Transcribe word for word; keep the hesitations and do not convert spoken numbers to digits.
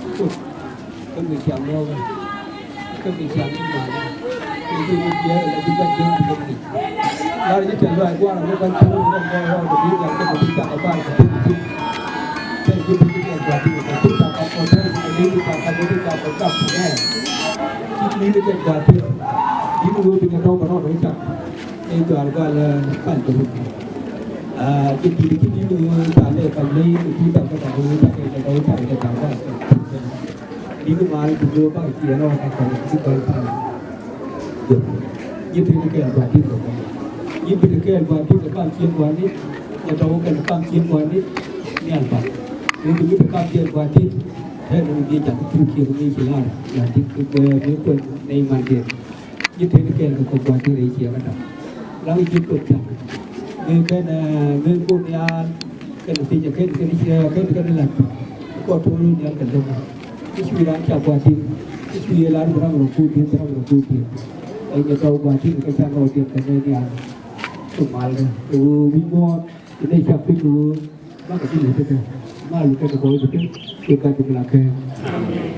Kä mi ciaŋ nɔɔkɛ. Kä mi ciaŋ ni ma̱a̱ni. Kä mi jiɛ la bi gua̱c jiɛ bi gua̱c jiɛ. Lar ji̱ tɛl lɔaac gua̱a̱r a mi gua̱c jiɛ bi gua̱c jiɛ rɔɔdɛ bi gua̱c jiɛ bi gua̱c jiɛ. Tɛl ji̱ bi gua̱c jiɛ bi gua̱c jiɛ. Bi gua̱c jiɛ bi gua̱c jiɛ. Bi gua̱c jiɛ. Ci ni ni gua̱c jiɛ. Ni ni wee bi gua̱c jiɛ rɔɔdɛ bi gua̱c jiɛ. Ɛ gɔaa gɔaa lɛ pal kɛ wut. Aa, jɛ ti di ki ni ni wee pal lɛ pal lɛ ni ti pal kɛ pal kɛ wut pal kɛ kɛ wut pal kɛ pal kɛ. Ni ni mal ti wee pal kɛ wut pal kɛ wut pal. Ni ti ni kɛ gɔaa ti kɛ. Ni ti ni kɛ gɔaa ti kɛ pal kɛ gɔaa ni. Ni tɔw kɛ pal kɛ gɔaa ni. Ni al pal. Ni ti ni kɛ pal kɛ gɔaa ti. Ɛ ni ni jɛ ti kɛ ni ci la. Ya ti kɛ ni kɛ ni man kɛ. Ji̱ tet kɛɛl kɛ kɔk gua̱a̱th ti rɛy ciɛ kä da̱ŋ. Laŋ ji̱ Kuoth Nhial. Mëë kɛn, ɛ, mëë Kuoth Nhial kɛn piny ɛ kɛn kɛn ciɛ kɛn kɛn la̱t. Kɔt tuɔɔk ni nhial kɛn lɔ̱ŋ. I̱ cuɛ raan ca gua̱a̱th ti. I̱ cuɛ lar bi ram rɔ kuut ti, bi ram rɔ kuut ti. Ɛ nyɛ tɔw gua̱a̱th ti kɛ ca rɔ ti kɛn nɛ nhial. Kɛ mal kɛ. Kɛ ɣöö wi̱c muɔ̱ɔ̱n. Kɛ nɛ ca piny kɛ ɣöö. Bakɛ ti lɛ kɛ kɛ. Mal kɛ kɛ kɔc kɛ kɛ. Kɛ gat kɛ la kɛ. Amen.